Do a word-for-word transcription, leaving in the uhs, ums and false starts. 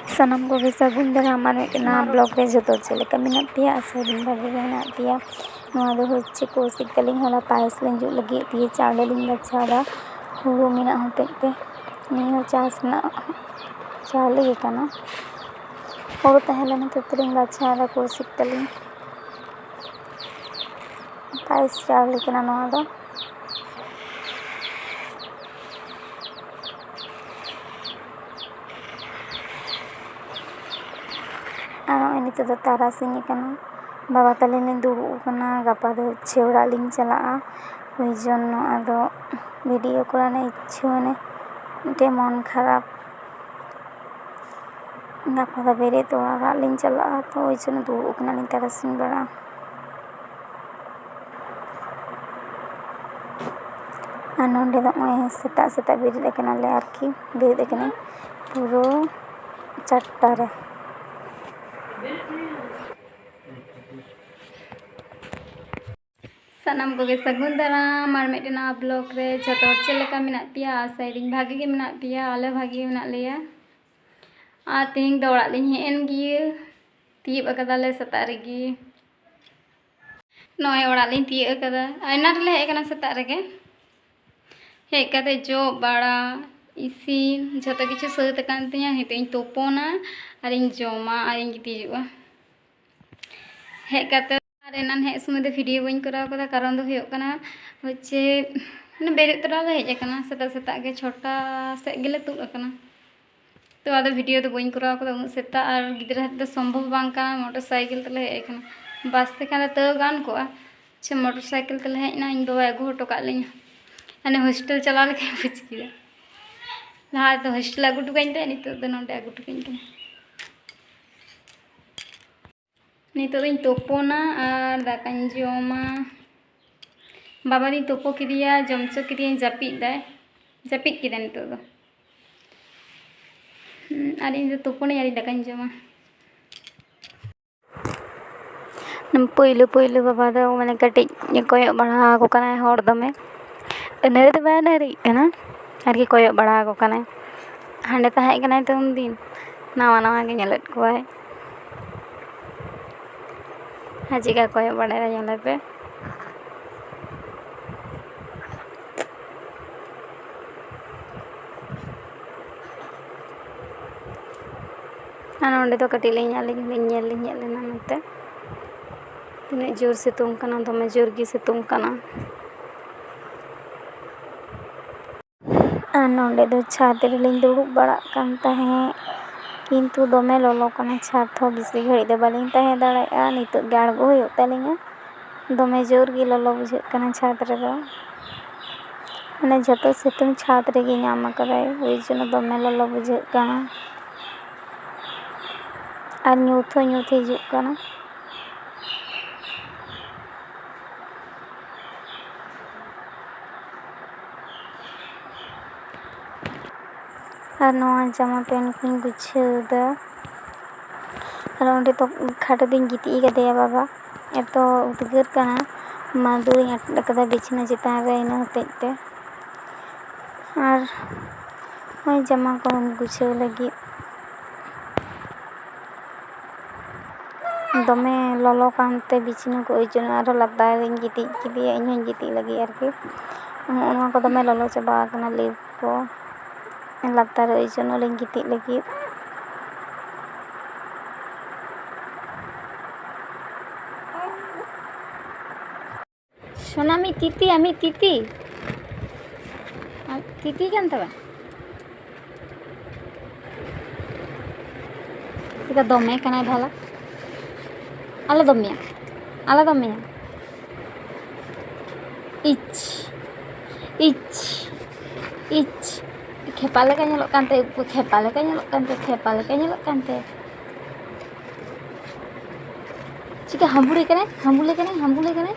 ᱥᱟᱱᱟᱢ ᱠᱚᱜᱮ ᱥᱟᱹᱜᱩᱱ ᱫᱟᱨᱟᱢ ᱟᱨ ᱢᱤᱫᱴᱮᱱ ᱱᱟᱣᱟ ᱵᱞᱚᱜ ᱨᱮ᱾ ᱡᱚᱛᱚ ᱪᱮᱫ ᱞᱮᱠᱟ ᱢᱮᱱᱟᱜ ᱯᱮᱭᱟ? ᱟᱥᱟᱭᱟᱹᱧ ᱵᱷᱟᱜᱮ ᱜᱮ ᱢᱮᱱᱟᱜ ᱯᱮᱭᱟ᱾ ᱱᱚᱣᱟ ᱫᱚ ᱦᱚᱪᱪᱷᱮ ᱠᱚᱣᱥᱤᱠ ᱛᱟᱹᱞᱤᱧ᱾ ᱦᱚᱞᱟ ᱯᱟᱭᱮᱥ ᱞᱤᱧ ᱡᱩᱛ ᱞᱟᱹᱜᱤᱫ ᱛᱮ ᱪᱟᱣᱞᱮ ᱞᱤᱧ ᱵᱟᱪᱷᱟᱣ ᱮᱫᱟ, ᱦᱩᱲᱩ ᱢᱮᱱᱟᱜ ᱦᱚᱛᱮᱡ ᱛᱮ᱾ ᱱᱤᱭᱟᱹ ᱦᱚᱸ ᱪᱟᱥ ᱨᱮᱱᱟᱜ ᱪᱟᱣᱞᱮ ᱜᱮ ᱠᱟᱱᱟ᱾ ᱦᱩᱲᱩ ᱛᱟᱦᱮᱸ ᱞᱮᱱ ᱦᱚᱛᱮᱡ ᱛᱮᱞᱤᱧ ᱵᱟᱪᱷᱟᱣ ᱮᱫᱟ ᱠᱚᱣᱥᱤᱠ ᱛᱟᱹᱞᱤᱧ᱾ ᱯᱟᱭᱮᱥ ᱪᱟᱣᱞᱮ ᱠᱟᱱᱟ ᱱᱚᱣᱟ ᱫᱚ᱾ ᱟᱨ ᱱᱚᱜᱼᱚᱭ ᱱᱤᱛᱚᱜ ᱫᱚ ᱛᱟᱨᱟᱥᱤᱧ ᱟᱠᱟᱱᱟ, ᱵᱟᱵᱟ ᱛᱟᱹᱞᱤᱧ ᱞᱤᱧ ᱫᱩᱲᱩᱵ ᱟᱠᱟᱱᱟ᱾ ᱜᱟᱯᱟ ᱫᱚ ᱦᱚᱪᱪᱷᱮ ᱚᱲᱟᱜ ᱞᱤᱧ ᱪᱟᱞᱟᱜᱼᱟ, ᱳᱭ ᱡᱚᱱᱱᱚ ᱟᱫᱚ ᱵᱷᱤᱰᱤᱭᱳ ᱠᱚᱨᱟᱣ ᱨᱮᱱᱟᱜ ᱤᱪᱪᱷᱟᱹ, ᱢᱟᱱᱮ ᱢᱤᱫᱴᱮᱱ ᱢᱚᱱ ᱠᱷᱟᱨᱟᱯ᱾ ᱜᱟᱯᱟ ᱫᱚ ᱵᱮᱨᱮᱫ ᱚᱲᱟᱜ ᱞᱤᱧ ᱪᱟᱞᱟᱜᱼᱟ, ᱛᱚ ᱳᱭ ᱡᱚᱱᱱᱚ ᱫᱩᱲᱩᱵ ᱟᱠᱟᱱᱟᱞᱤᱧ ᱛᱟᱨᱟᱥᱤᱧ ᱵᱮᱲᱟ᱾ ᱟᱨ ᱱᱚᱸᱰᱮ ᱫᱚ ᱱᱚᱜᱼᱚᱭ ᱥᱮᱛᱟᱜ ᱥᱮᱛᱟᱜ ᱵᱮᱨᱮᱫ ᱟᱠᱟᱱᱟᱞᱮ ᱟᱨᱠᱤ, ᱵᱮᱨᱮᱫ ᱟᱠᱟᱱᱟᱹᱧ ᱯᱩᱨᱟᱹ ᱪᱟᱨᱴᱟ ᱨᱮ᱾ ᱥᱟᱱᱟᱢ ᱠᱚᱜᱮ ᱥᱟᱹᱜᱩᱱ ᱫᱟᱨᱟᱢ ᱟᱨ ᱢᱤᱫᱴᱮᱱ ᱱᱟᱣᱟ ᱵᱞᱚᱜ ᱨᱮ᱾ ᱡᱚᱛᱚ ᱦᱚᱲ ᱪᱮᱫ ᱞᱮᱠᱟ ᱢᱮᱱᱟᱜ ᱯᱮᱭᱟ? ᱟᱥᱟᱭᱮᱫᱟᱹᱧ ᱵᱷᱟᱜᱮ ᱜᱮ ᱢᱮᱱᱟᱜ ᱯᱮᱭᱟ, ᱟᱞᱮ ᱵᱷᱟᱜᱮ ᱜᱮ ᱢᱮᱱᱟᱜ ᱞᱮᱭᱟ᱾ ᱟᱨ ᱛᱮᱦᱮᱧ ᱫᱚ ᱚᱲᱟᱜ ᱞᱤᱧ ᱦᱮᱡ ᱮᱱ ᱜᱮᱭᱟ, ᱛᱤᱭᱳᱜ ᱟᱠᱟᱫᱟᱞᱮ ᱥᱮᱛᱟᱜ ᱨᱮᱜᱮ᱾ ᱱᱚᱜᱼᱚᱭ ᱚᱲᱟᱜ ᱞᱤᱧ ᱛᱤᱭᱳᱜ ᱟᱠᱟᱫᱟ, ᱟᱭᱢᱟ ᱨᱮᱞᱮ ᱦᱮᱡ ᱟᱠᱟᱱᱟ ᱥᱮᱛᱟᱜ ᱨᱮᱜᱮ᱾ ᱦᱮᱡ ᱠᱟᱛᱮ ᱡᱚᱜ ᱵᱟᱲᱟ, ᱤᱥᱤᱱ, ᱡᱷᱚᱛᱚ ᱠᱤᱪᱷᱩ ᱥᱟᱹᱛ ᱟᱠᱟᱱ ᱛᱤᱧᱟᱹ᱾ ᱱᱤᱛᱚᱜ ᱤᱧ ᱛᱳᱯᱳᱱᱟ ᱟᱨᱤᱧ ᱡᱚᱢᱟ ᱟᱨᱤᱧ ᱜᱤᱛᱤᱡᱚᱜᱼᱟ᱾ ᱦᱮᱡ ᱠᱟᱛᱮ ᱟᱨ ᱮᱱᱟᱱ ᱦᱮᱡ ᱥᱚᱢᱚᱭ ᱫᱚ ᱵᱷᱤᱰᱤᱭᱳ ᱵᱟᱹᱧ ᱠᱚᱨᱟᱣ ᱠᱟᱫᱟ, ᱠᱟᱨᱚᱱ ᱫᱚ ᱦᱩᱭᱩᱜ ᱠᱟᱱᱟ ᱦᱚᱪᱪᱷᱮ, ᱢᱟᱱᱮ ᱵᱮᱨᱮᱫ ᱛᱚᱨᱟ ᱞᱮ ᱦᱮᱡ ᱟᱠᱟᱱᱟ, ᱥᱮᱛᱟᱜ ᱥᱮᱛᱟᱜ ᱜᱮ ᱪᱷᱚᱴᱟ ᱥᱮᱫ ᱜᱮᱞᱮ ᱛᱩᱫ ᱟᱠᱟᱱᱟ᱾ ᱛᱚ ᱟᱫᱚ ᱵᱷᱤᱰᱤᱭᱳ ᱫᱚ ᱵᱟᱹᱧ ᱠᱚᱨᱟᱣ ᱠᱟᱫᱟ ᱩᱱᱟᱹᱜ ᱥᱮᱛᱟᱜ, ᱟᱨ ᱜᱤᱫᱽᱨᱟᱹ ᱦᱟᱛᱮ ᱫᱚ ᱥᱚᱢᱵᱷᱚᱵ ᱵᱟᱝ ᱠᱟᱱᱟ᱾ ᱢᱚᱴᱚᱨ ᱥᱟᱭᱠᱮᱞ ᱛᱮᱞᱮ ᱦᱮᱡ ᱟᱠᱟᱱᱟ, ᱵᱟᱥ ᱛᱮᱠᱷᱟᱱ ᱫᱚ ᱛᱟᱹᱣ ᱜᱟᱱ ᱠᱚᱜᱼᱟ᱾ ᱟᱪᱪᱷᱟ, ᱢᱚᱴᱚᱨ ᱥᱟᱭᱠᱮᱞ ᱛᱮᱞᱮ ᱦᱮᱡ ᱮᱱᱟ, ᱤᱧ ᱵᱟᱵᱟᱭ ᱟᱹᱜᱩ ᱦᱚᱴᱚ ᱠᱟᱜ ᱞᱤᱧᱟ᱾ ᱦᱟᱱᱮ ᱦᱳᱥᱴᱮᱞ ᱪᱟᱞᱟᱣ ᱞᱮᱠᱟᱧ ᱵᱩᱡᱽ ᱠᱮᱫᱟ᱾ ᱞᱟᱦᱟ ᱫᱚ ᱦᱳᱥᱴᱮᱞ ᱟᱹᱜᱩ ᱦᱚᱴᱚ ᱠᱟᱹᱧ ᱛᱟᱦᱮᱸᱫ, ᱱᱤᱛᱚᱜ ᱫᱚ ᱱᱚᱸᱰᱮ ᱟᱹᱜᱩ ᱦᱚᱴᱚ ᱠᱟᱹᱧ ᱠᱟᱱᱟ᱾ ᱱᱤᱛᱚᱜ ᱫᱚᱧ ᱛᱳᱯᱳᱱᱟ ᱟᱨ ᱫᱟᱠᱟᱧ ᱡᱚᱢᱟ᱾ ᱵᱟᱵᱟ ᱫᱚᱧ ᱛᱳᱯᱳ ᱠᱮᱫᱮᱭᱟ, ᱡᱚᱢ ᱦᱚᱪᱚ ᱠᱮᱫᱮᱭᱟᱹᱧ, ᱡᱟᱹᱯᱤᱫ ᱫᱟᱭ, ᱡᱟᱹᱯᱤᱫ ᱠᱮᱫᱟᱭ ᱱᱤᱛᱚᱜ ᱫᱚ᱾ ᱦᱩᱸ, ᱟᱨ ᱤᱧ ᱫᱚ ᱛᱳᱯᱳᱱᱟᱹᱧ ᱟᱨ ᱤᱧ ᱫᱟᱠᱟᱧ ᱡᱚᱢᱟ᱾ ᱯᱳᱭᱞᱳ ᱯᱳᱭᱞᱳ ᱵᱟᱵᱟ ᱫᱚ ᱢᱟᱱᱮ ᱠᱟᱹᱴᱤᱡ ᱠᱚᱭᱚᱜ ᱵᱟᱲᱟ ᱟᱠᱚ ᱠᱟᱱᱟᱭ ᱦᱚᱲ ᱫᱚᱢᱮ, ᱟᱹᱱᱟᱹᱲᱤ ᱫᱚ ᱵᱟᱭ ᱟᱹᱱᱟᱹᱲᱤᱜ ᱠᱟᱱᱟ ᱟᱨᱠᱤ, ᱠᱚᱭᱚᱜ ᱵᱟᱲᱟ ᱟᱠᱚ ᱠᱟᱱᱟᱭ᱾ ᱦᱟᱸᱰᱮ ᱛᱟᱦᱮᱸ ᱠᱟᱱᱟᱭ ᱛᱚ ᱩᱱᱫᱤᱱ, ᱱᱟᱣᱟ ᱱᱟᱣᱟ ᱜᱮ ᱧᱮᱞᱮᱫ ᱠᱚᱣᱟᱭ᱾ ᱟᱨ ᱪᱮᱫᱠᱟ ᱠᱚᱭᱚᱜ ᱵᱟᱲᱟᱭᱮᱫᱟ, ᱧᱮᱞᱮ ᱯᱮ᱾ ᱟᱨ ᱱᱚᱸᱰᱮ ᱫᱚ ᱠᱟᱹᱴᱤᱡ ᱞᱤᱧ, ᱟᱹᱞᱤᱧ ᱦᱚᱸᱞᱤᱧ ᱧᱮᱞ ᱞᱤᱧ ᱦᱮᱡ ᱞᱮᱱᱟ ᱱᱚᱛᱮ᱾ ᱛᱤᱱᱟᱹᱜ ᱡᱳᱨ ᱥᱤᱛᱩᱝ ᱠᱟᱱᱟ, ᱫᱚᱢᱮ ᱡᱳᱨ ᱜᱮ ᱥᱤᱛᱩᱝ ᱠᱟᱱᱟ᱾ ᱟᱨ ᱱᱚᱸᱰᱮ ᱫᱚ ᱪᱷᱟᱫᱽ ᱨᱮᱞᱤᱧ ᱫᱩᱲᱩᱵ ᱵᱟᱲᱟᱜ ᱠᱟᱱ ᱛᱟᱦᱮᱸᱫ, ᱠᱤᱱᱛᱩ ᱫᱚᱢᱮ ᱞᱚᱞᱚ ᱠᱟᱱᱟ᱾ ᱪᱷᱟᱫᱽ ᱦᱚᱸ ᱵᱮᱥᱤ ᱜᱷᱟᱹᱲᱤᱡ ᱫᱚ ᱵᱟᱹᱞᱤᱧ ᱛᱟᱦᱮᱸ ᱫᱟᱲᱮᱭᱟᱜᱼᱟ, ᱱᱤᱛᱚᱜ ᱜᱮ ᱟᱬᱜᱚ ᱦᱩᱭᱩᱜ ᱛᱟᱹᱞᱤᱧᱟ᱾ ᱫᱚᱢᱮ ᱡᱳᱨ ᱜᱮ ᱞᱚᱞᱚ ᱵᱩᱡᱷᱟᱹᱜ ᱠᱟᱱᱟ ᱪᱷᱟᱫᱽ ᱨᱮᱫᱚ, ᱢᱟᱱᱮ ᱡᱷᱚᱛᱚ ᱥᱤᱛᱩᱝ ᱪᱷᱟᱫᱽ ᱨᱮᱜᱮ ᱧᱟᱢ ᱟᱠᱟᱫᱟᱭ, ᱳᱭ ᱡᱚᱱᱱᱚ ᱫᱚᱢᱮ ᱞᱚᱞᱚ ᱵᱩᱡᱷᱟᱹᱜ ᱠᱟᱱᱟ᱾ ᱟᱨ ᱧᱩᱛ ᱦᱚᱸ ᱧᱩᱛ ᱦᱤᱡᱩᱜ ᱠᱟᱱᱟ᱾ ᱟᱨ ᱱᱚᱣᱟ ᱡᱟᱢᱟ ᱯᱮᱱᱴ ᱠᱚᱧ ᱜᱩᱪᱷᱟᱹᱣ ᱮᱫᱟ᱾ ᱟᱨ ᱚᱸᱰᱮ ᱫᱚ ᱠᱷᱟᱴ ᱨᱮᱧ ᱜᱤᱛᱤᱡ ᱟᱠᱟᱫᱮᱭᱟ ᱵᱟᱵᱟ, ᱮᱛᱚ ᱩᱫᱽᱜᱟᱹᱨ ᱠᱟᱱᱟ, ᱢᱟ ᱫᱩᱲᱩᱵ ᱤᱧ ᱟᱴᱮᱫ ᱟᱠᱟᱫᱟ ᱵᱤᱪᱷᱱᱟᱹ ᱪᱮᱛᱟᱱ ᱨᱮ, ᱤᱱᱟᱹ ᱦᱚᱛᱮᱡ ᱛᱮ᱾ ᱟᱨ ᱱᱚᱜᱼᱚᱭ ᱡᱟᱢᱟ ᱠᱚ ᱜᱩᱪᱷᱟᱹᱣ ᱞᱟᱹᱜᱤᱫ ᱫᱚᱢᱮ ᱞᱚᱞᱚ ᱠᱟᱱᱛᱮ ᱵᱤᱪᱷᱱᱟᱹ ᱠᱚ ᱳᱭ ᱡᱚᱱᱱᱚ ᱟᱨᱦᱚᱸ ᱞᱟᱛᱟᱨ ᱨᱤᱧ ᱜᱤᱛᱤᱡ ᱠᱮᱫᱮᱭᱟ, ᱤᱧ ᱦᱚᱸᱧ ᱜᱤᱛᱤᱡ ᱞᱟᱹᱜᱤᱫ ᱟᱨᱠᱤ᱾ ᱱᱚᱜᱼᱚ ᱱᱚᱣᱟ ᱠᱚ ᱫᱚᱢᱮ ᱞᱚᱞᱚ ᱪᱟᱵᱟ ᱟᱠᱟᱱᱟ ᱞᱮᱯ ᱠᱚ, ᱞᱟᱛᱟᱨ ᱨᱮ ᱳᱭ ᱡᱚᱱᱱᱚ ᱞᱤᱧ ᱜᱤᱛᱤᱡ ᱞᱟᱹᱜᱤᱫ᱾ ᱥᱳᱱᱟ, ᱟᱢᱤᱡ ᱛᱤᱛᱤ, ᱟᱢᱤᱡ ᱛᱤᱛᱤ, ᱟᱢ ᱛᱤᱛᱤ ᱠᱟᱱ ᱛᱟᱢᱟ᱾ ᱪᱮᱫᱠᱟ ᱫᱚᱢᱮ ᱠᱟᱱᱟᱭ ᱵᱷᱟᱞᱟ᱾ ᱟᱞᱮ ᱫᱚᱢᱮᱭᱟ, ᱟᱞᱮ ᱫᱚᱢᱮᱭᱟ᱾ ᱤᱪ, ᱤᱪ, ᱤᱪ᱾ ᱠᱷᱮᱯᱟ ᱞᱮᱠᱟ ᱧᱮᱞᱚᱜ ᱠᱟᱱ ᱛᱟᱭᱟ, ᱠᱷᱮᱯᱟ ᱞᱮᱠᱟ ᱧᱮᱞᱚᱜ ᱠᱟᱱ ᱛᱟᱭᱟ, ᱠᱷᱮᱯᱟ ᱞᱮᱠᱟ ᱧᱮᱞᱚᱜ ᱠᱟᱱ ᱛᱟᱭᱟ᱾ ᱪᱤᱠᱟ ᱦᱟᱸᱵᱩᱲᱮ ᱠᱟᱱᱟᱭ, ᱦᱟᱸᱵᱩᱞᱮ ᱠᱟᱱᱟᱭ, ᱦᱟᱸᱵᱩᱞᱮ ᱠᱟᱱᱟᱭ᱾